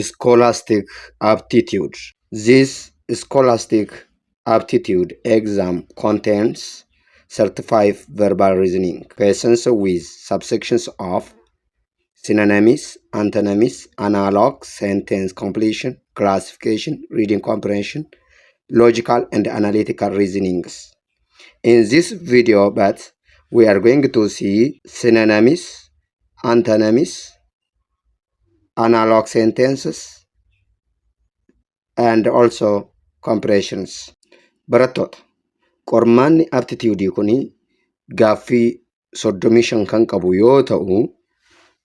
Scholastic Aptitude. This Scholastic Aptitude exam contains 35 verbal reasoning questions with subsections of synonyms, antonyms, analog, sentence completion, classification, reading comprehension, logical and analytical reasonings. In this video, but we are going to see synonyms, antonyms, analog sentences, and also comprehensions. Barattoota, qormaanni aptitude kun gaaffii 35 kan qabu yoo ta'u,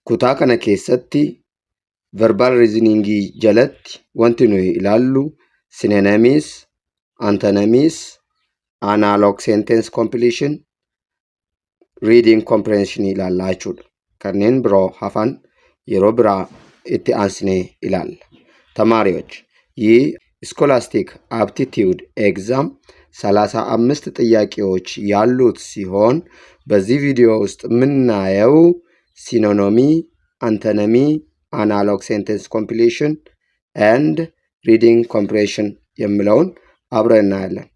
kutaa kana keessatti verbal reasoning jalatti wanti nuyi ilaallu synonyms, antonyms, analog sentence completion, reading comprehension ilaallaa jechuudha. Kanneen biroo hafan yeroo biraa itti aansinee ilaalla. ተማሪዎች ይህ Scholastic Aptitude Exam 35 ጥያቄዎች ያሉት ሲሆን በዚህ ቪዲዮ ውስጥ የምናየው synonym፣ antonym፣ analog sentence completion and reading comprehension የሚለውን አብረን እናያለን።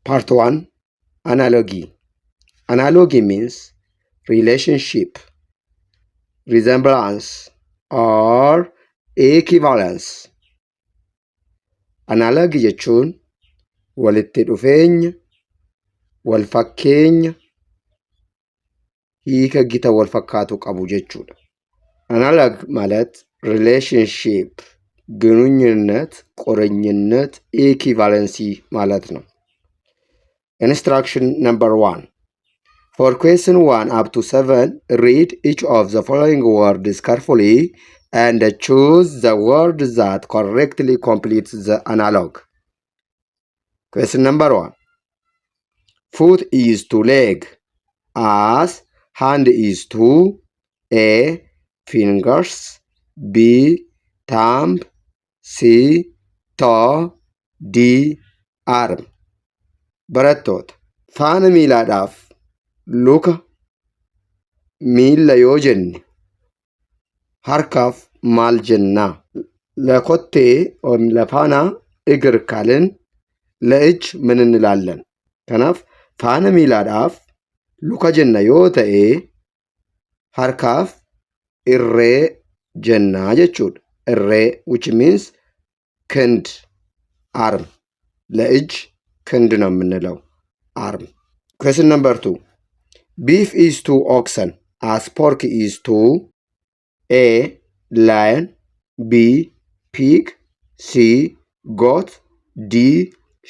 Part 1, analogy. Analogy means relationship, resemblance or equivalence. Analogy jechuun walitti dhufeenya, wal fakkeenya, hiika gita wal fakkaatu qabu jechuudha. Analog ማለት relationship፣ ግንኙነት፣ ቁርኝነት፣ equivalency ማለት ነው። Instruction number 1. For question 1 up to 7, read each of the following words carefully and choose the word that correctly completes the analog. Question number 1. Foot is to leg as hand is to A. Fingers, B. Thumb, C. Toe, D. Arm. Barattoota, faana miilaadhaaf luka miilla yoo jenne harkaaf maal jennaa? ለኮቴ ወይም ለፋና እግር ካልን ለእጅ ምን እንላለን? Kanaaf faana miilaadhaaf luka jenna yoo ta'e harkaaf irree jennaa jechuudha. Irree, which means ክንድ, arm. ለእጅ ክንድ ነው የምንለው, arm. Question number 2. Beef is to oxen as pork is to A. Lion, B. Pig, C. Goat, D.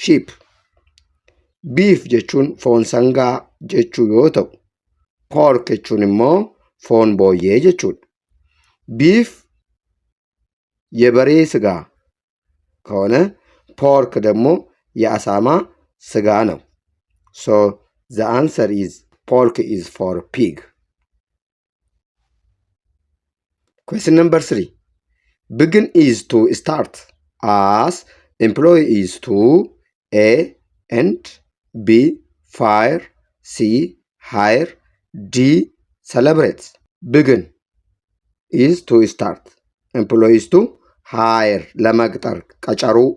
Sheep. Beef jechuun foon sangaa jechuu yoo ta'u, pork jechuun immoo foon booyyee jechuudha. Beef የበሬ ስጋ ከሆነ pork ደግሞ የአሳማ ስጋ ነው። So the answer is pork is for pig. Question number 3. Begin is to start as employ is to A. End, B. Fire, C. Hire, D. Celebrate. Begin is to start. Employ is to hire, ለመቅጠር qacaruu.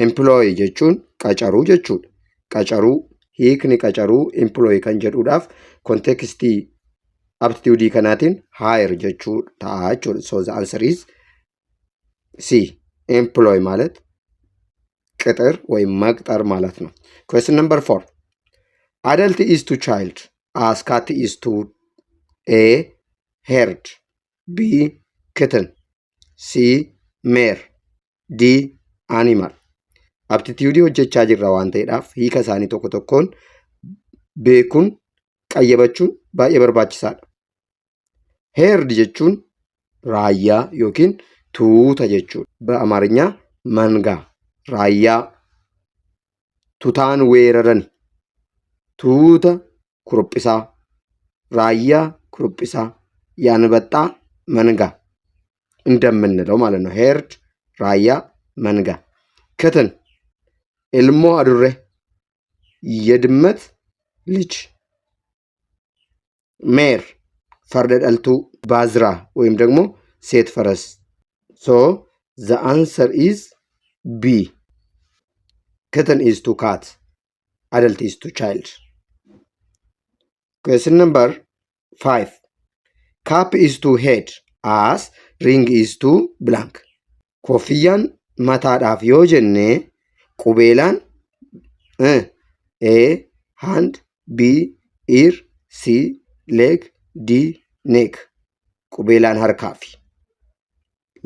Employ jechuun qacaruu jechuudha. Qacaruu hiikni qacaruu employ kan jedhuudhaaf contextii aptitude kanaatiin hire jechuu ta'a jechuudha. So the answer is C. Employ ማለት ቅጥር ወይም መቅጠር ማለት ነው። Question number 4. Adult is to child as cat is to A. Herd, B. Kitten, C. Mare, D. Animal. Aptitude hojjechaa jirra waan ta'eedhaaf hiika isaanii tokko tokkoon beekuun qayyabachuun baay'ee barbaachisaadha. Herd jechuun raayyaa yookiin tuuta jechuudha. በአማርኛ መንጋ raayyaa tutaan weeraran tuuta kuruphisaa raayyaa kuruphisaa የአንበጣ መንጋ እንደምንለው ማለት ነው። Herd raayyaa መንጋ። Kitten ilmoo adurree የድመት ልጅ። Mare Farda dhaltuu ባዝራ ወይም ደግሞ ሴት ፈረስ። So the answer is B. Kitten is to cat, adult is to child. Question number 5. Cap is to head as ring is to blank. Kofiyyaan mataadhaaf yoo jenne qubeelaan A, hand, B, ear, C, leg, D, neck. Qubeelaan harkaafi.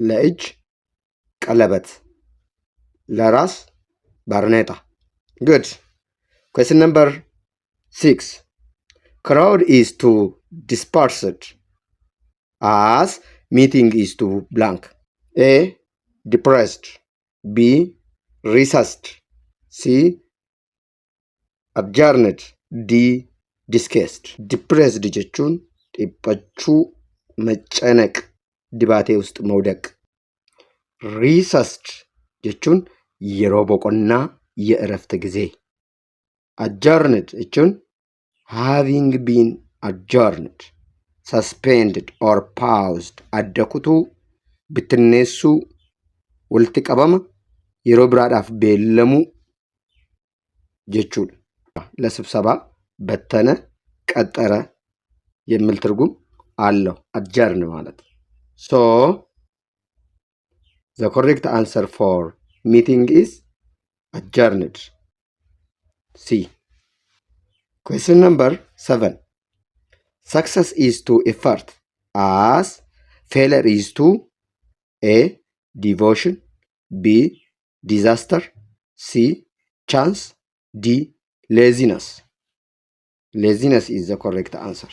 ለእጅ ቀለበት፣ ለራስ ባርኔጣ። Good. Question number 6. Crowd is to dispersed as meeting is to blank. A, depressed, B, recessed, C, adjourned, D, discussed. Depressed jechuun dhiphachuu, መጨነቅ፣ ድባቴ ውስጥ መውደቅ። Recessed jechuun yeroo boqonnaa የእረፍት ጊዜ። Adjourned jechuun having been adjourned, suspended or paused, adda kutuu, bittinneessuu, walitti qabama yeroo biraadhaaf beellamuu jechuudha. ለስብሰባ በተነ፣ ቀጠረ የሚል ትርጉም አለው adjourn ማለት። So the correct answer for meeting is adjourned, C. Question number 7. Success is to effort as failure is to A, devotion, B, disaster, C, chance, D, laziness. Laziness is the correct answer.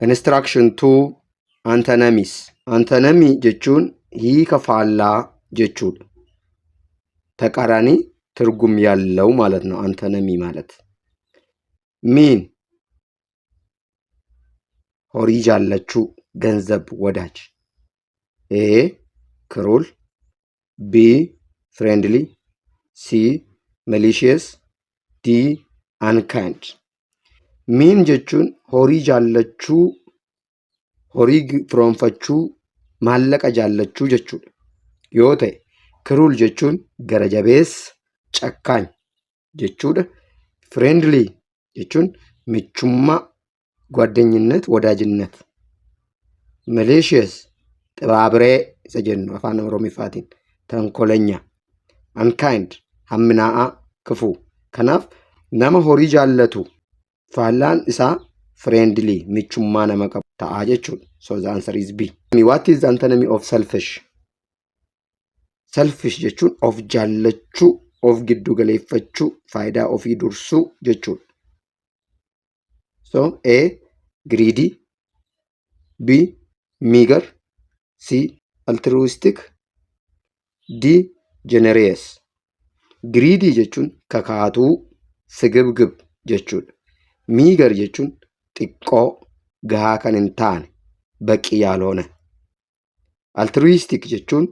Instruction 2, antonyms. Antonymy jechuun hiika faallaa jechuudha. ተቃራኒ ትርጉም ያለው ማለት ነው። Antonymy ማለት mean horii jaallachuu, ገንዘብ ወዳጅ። A, cruel, B, friendly, C, malicious, D, unkind. Mean jechuun horii jaallachuu, horii firoonfachuu, maallaqa jaallachuu jechuudha yoo ta'e, cruel jechuun gara jabeessa, ጨካኝ jechuudha. Friendly jechuun michummaa, ጓደኝነት, ወዳጅነት. Malicious xibaabiree isa jennu afaan Oromiffaatiin ተንኮለኛ. Unkind hamminaa'aa, ክፉ. Kanaaf nama horii jaallatu faallaan isaa friendly, michummaa nama qabu ta'a jechuudha. So the answer is B. What is the antonymy of selfish? Selfish jechuun of jaallachuu, of giddu galeeffachuu, faayidaa ofii dursuu jechuudha. So A, greedy, B, meager, C, altruistic, D, generous. Greedy jechuun kakaatuu, ስግብግብ jechuudha. Meager jechuun xiqqoo, gahaa kan hin taane, በቂ ያልሆነ. Altruistic jechuun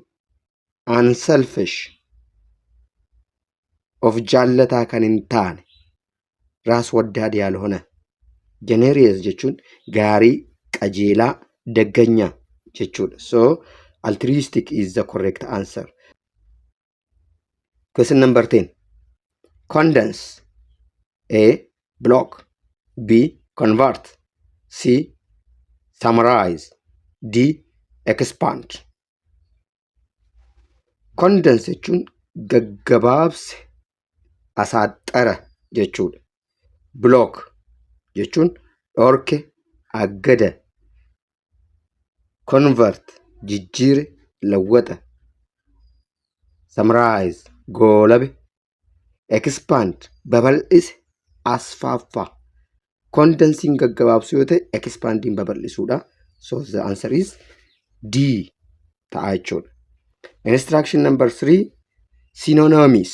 unselfish, of jaallataa kan hin taane, ራስ ወዳድ ያልሆነ. Generous jechuun gaarii, qajeelaa, ደገኛ jechuudha. So altruistic is the correct answer. Question number 10. Condense. A, block, B, convert, C, summarize, D, expand. Condense jechuun gaggabaabse, አሳጠረ jechuudha. Block jechuun dhorke, አገደ. Convert jijjiire, lawwaxa. Summarize goolabe. Expand babal'ise, አስፋፋ. Condensiin gaggabaabsuu yoo ta'e, expandiin babal'isuudha. So the answer is D ta'a jechuudha. Instruction number 3, synonyms.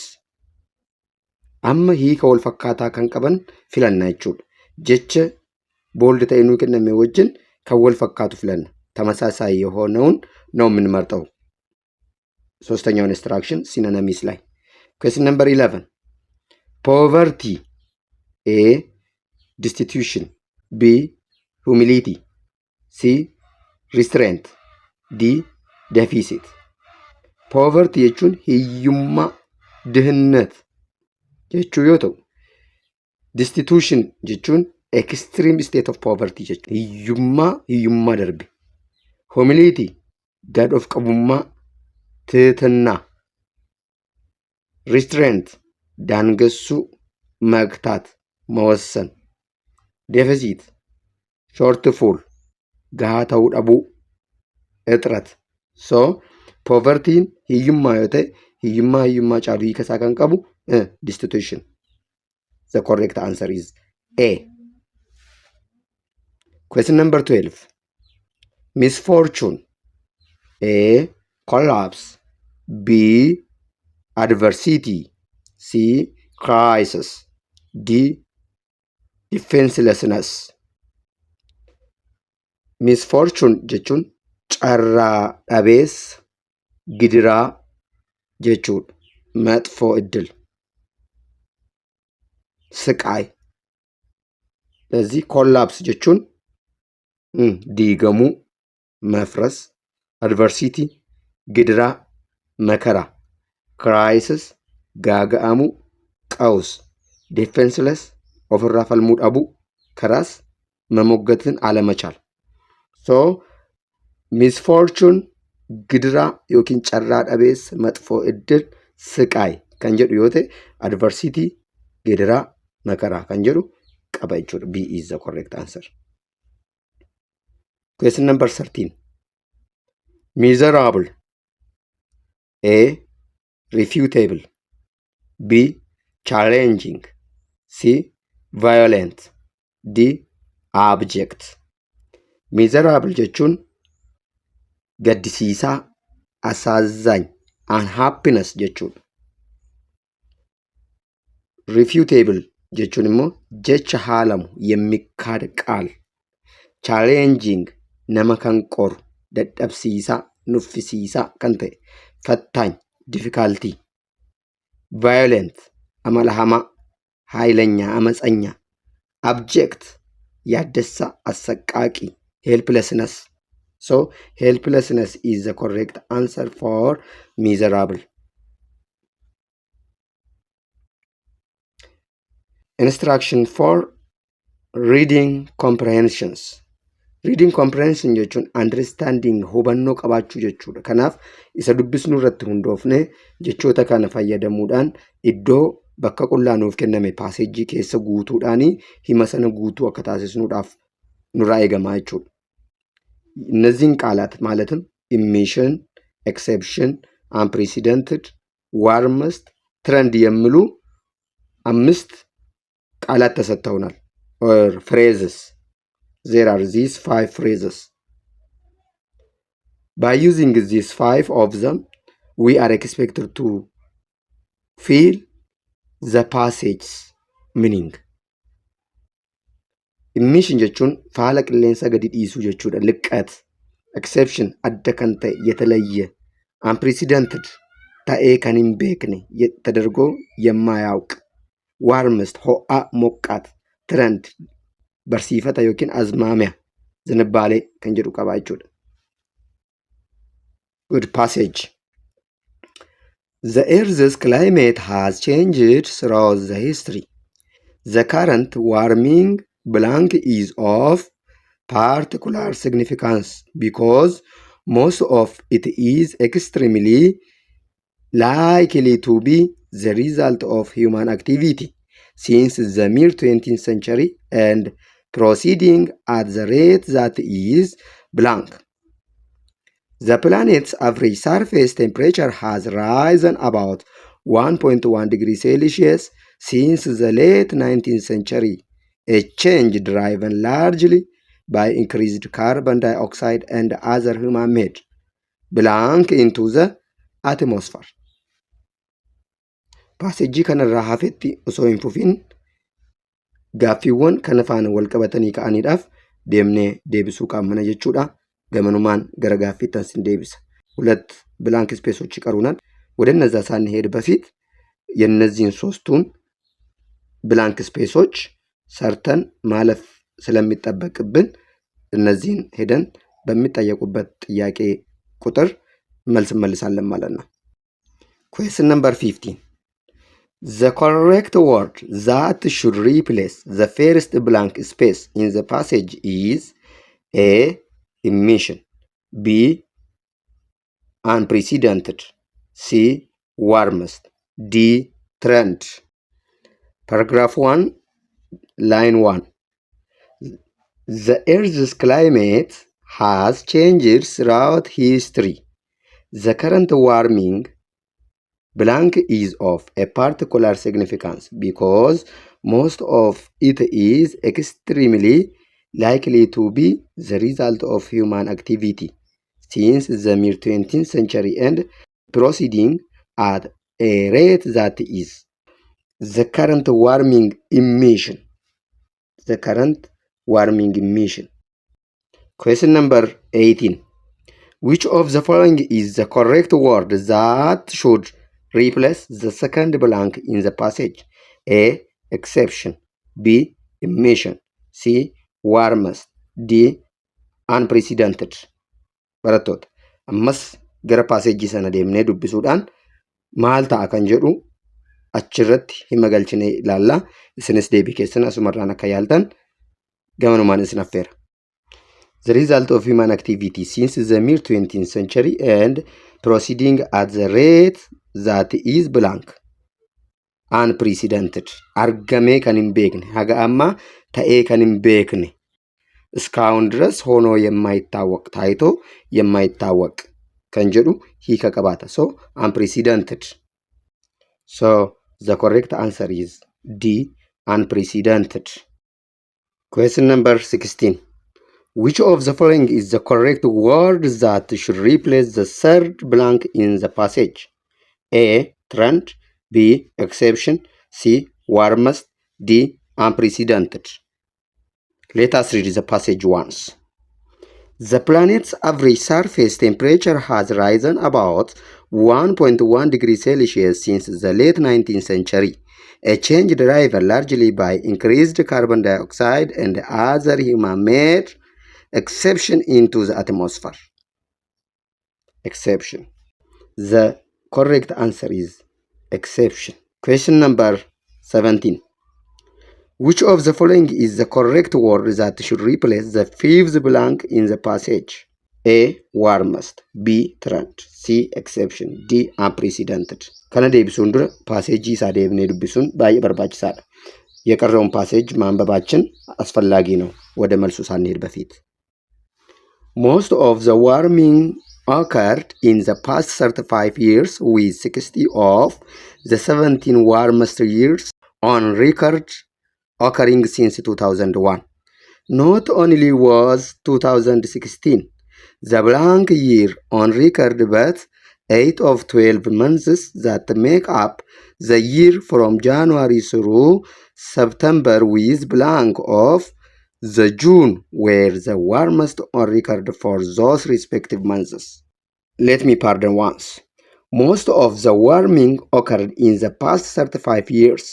Amma hiika wal fakkaataa kan qaban filanna jechuudha. Jecha bold ta'e nuu kenname wajjin kan wal fakkaatu filanna. ተመሳሳይ የሆነውን ነው የምንመርጠው። ሶስተኛው instruction synonyms ላይ። Question number 11. Poverty. A, Destitution, B. Humility, C. Restraint, D. Deficit. Poverty jechuun hiyyummaa, ድህነት jechuu yoo ta'u, destitution jechuun extreme state of poverty jechuudha. Hiyyummaa hiyyummaa darbe. Humility gad of qabummaa, ትህትና. Restraint daangessuu, መግታት, መወሰን. Deficit shortfall gahaa ta'uu dhabuu, እጥረት. So povertyn hiyyummaa yoo ta'e, hiyyummaa hiyyummaa caalu hiika isaa kan qabu destitution. The correct answer is A. Question number 12. Misfortune. A. Collapse. B. Adversity. C. Crisis. D. Defenselessness. Misfortune jechuun carraa dhabeessa, gidiraa jechuudha. መጥፎ እድል, ስቃይ. ስለዚህ collapse jechuun diigamuu, መፍረስ, adversity gidiraa, መከራ, crisis gaaga'amuu, ቀውስ, defenseless ofirraa falmuu dhabuu, ከራስ መሞገትን አለመቻል. So misfortune gidiraa yookiin carraa dhabeessa, መጥፎ እድል, ስቃይ kan jedhu yoo ta'e, adversity gidiraa, መከራ kan jedhu qaba jechuudha. B is the correct answer. Question number 13. Miserable. A. Refutable. B. Challenging. C. Violent. D. Abject. Miserable jechuun gaddisiisaa, አሳዛኝ, unhappiness jechuudha. Refutable jechuun immoo jecha haalamu, የሚካድ ቃል. Challenging nama kan qoru, dadhabsiisaa, nuffisiisaa kan ta'e, ፈታኝ, difficulty. Violent amala hamaa, ኃይለኛ, አመፀኛ. Abject yaaddessaa, አሰቃቂ, helplessness. So helplessness is the correct answer for miserable. Instruction for reading comprehensions. Reading comprehension jechuun understanding, hubannoo qabaachuu jechuudha. Kanaaf isa dubbisnu irratti hundoofne jechoota kana fayyadamuudhaan iddoo bakka qullaa nuuf kenname passageii keessa guutuudhaan hima sana guutuu akka taasisnuudhaaf nurraa eegamaa jechuudha. እነዚህን ቃላት ማለትም emission፣ exception፣ unprecedented፣ warmest፣ trend የሚሉ አምስት ቃላት ተሰጥተውናል። Or phrases. There are these five phrases. By using these five of them, we are expected to fill the passage's meaning. Emission jechuun faala qilleensa gadi dhiisuu jechuudha. ልቀት. Exception adda kan ta'e, የተለየ, unprecedented ta'ee kan hin beekne, ተደርጎ የማያውቅ, warmest ho'aa, ሞቃት, trend barsiifata yookiin አዝማሚያ, ዝንባሌ kan jedhu qaba jechuudha. Good passage. The Earth's climate has changed throughout the history. The current warming blank is of particular significance because most of it is extremely likely to be the result of human activity since the mid 20th century and proceeding at the rate that is blank. The planet's average surface temperature has risen about 1.1 degrees Celsius since the late 19th century, a change driven largely by increased carbon dioxide and other human-made blank into the atmosphere. Passageii kanarraa hafetti osoo hin fufin gaaffiiwwan kana faana wal qabatanii ka'aniidhaaf deemnee deebisuu qabna jechuudha. Gamanumaan gara gaaffiittan sin deebisa. ሁለት blank spaceኦች ይቀሩናል። ወደ እነዛ ሳንሄድ በፊት የእነዚህን ሶስቱን blank spaceኦች ሰርተን ማለፍ ስለሚጠበቅብን እነዚህን ሄደን በሚጠየቁበት ጥያቄ ቁጥር መልስ እንመልሳለን ማለት ነው። Question number 15. The correct word that should replace the first blank space in the passage is A. Emission, B. Unprecedented, C. Warmest, D. Trend. Paragraph 1, line 1. The Earth's climate has changed throughout history. The current warming blank is of a particular significance because most of it is extremely likely to be the result of human activity since the mid 20th century and proceeding at a rate that is the current warming emission. The current warming emission. Question number 18. Which of the following is the correct word that should replace the second blank in the passage? A. Exception, B. Emission, C. Warmest, D. Unprecedented. Barattoota, ammas gara passageii sana deemnee dubbisuudhaan maal ta'a kan jedhu achirratti hima galchinee ilaalla. Isinis deebii keessan asumarraan akka yaaltan gamanumaan isin affeera. The result of human activity since the mid 20th century and proceeding at the rate that is blank. Unprecedented. Argamee kan hin beekne. Haga ammaa ta'ee kan hin beekne. እስካሁን ድረስ ሆኖ የማይታወቅ ታይቶ የማይታወቅ kan jedhu hiika qabaata. So unprecedented. So the correct answer is D. Unprecedented. Question number 16. Which of the following is the correct word that should replace the third blank in the passage? A. Trend, B. Exception, C. Warmest, D. Unprecedented. Let us read the passage once. The planet's average surface temperature has risen about 1.1 degrees Celsius since the late 19th century, a change driven largely by increased carbon dioxide and other human-made exception into the atmosphere. Exception. The correct answer is exception. Question number 17. Which of the following is the correct word that should replace the fifth blank in the passage? A. Warmest, B. Trend, C. Exception, D. Unprecedented. Kana deebisuun dura passageii isaa deebinee dubbisuun baay'ee barbaachisaadha. የቀረውን passage ማንበባችን አስፈላጊ ነው ወደ መልሱ ሳንሄድ በፊት። Most of the warming occurred in the past 35 years, with 16 of the 17 warmest years on record occurring since 2001. Not only was 2016 the blank year on record, but 8 of 12 months that make up the year from January through September with blank of the June were the warmest on record for those respective months. Let me pardon once. Most of the warming occurred in the past 35 years,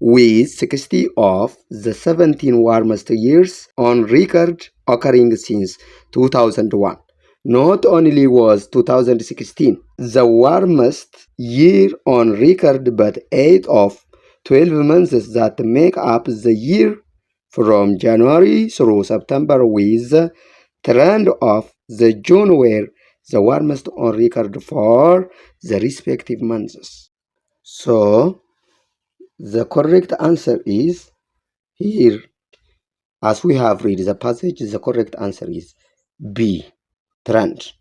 with 16 of the 17 warmest years on record occurring since 2001. Not only was 2016 the warmest year on record, but 8 of 12 months that make up the year from January through September with the trend of the June were the warmest on record for the respective months. So the correct answer is here. As we have read the passage, the correct answer is B. Trend.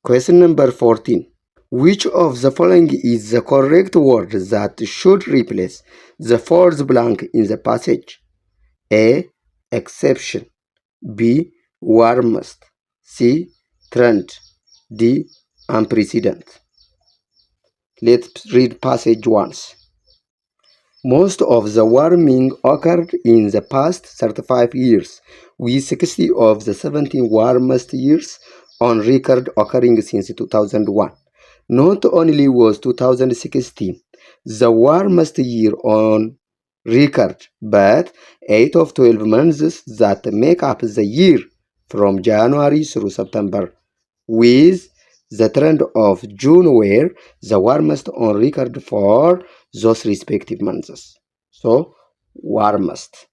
Question number 14. Which of the following is the correct word that should replace the fourth blank in the passage? A. Exception, B. Warmest, C. Trend, D. Unprecedented. Let's read passage once. Most of the warming occurred in the past 35 years, with 16 of the 17 warmest years on record occurring since 2001. Not only was 2016 the warmest year on record, but 8 of 12 months that make up the year from January through September, with the trend of June were the warmest on record for those respective months. So, warmest.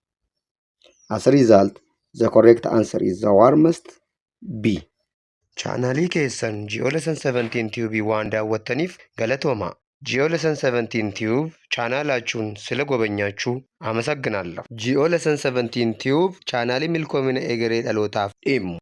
As a result, the correct answer is the warmest, B. Chaanaalii keessan Ji'oolessan 17 Tube waan daawwattaniif galatooma. Ji'oolessan 17 Tube ቻናላችሁን ስለጎበኛችሁ አመሰግናለሁ። Ji'oolessan 17 Tube chaanaalii milkoomina egeree dhalootaaf dhimmu.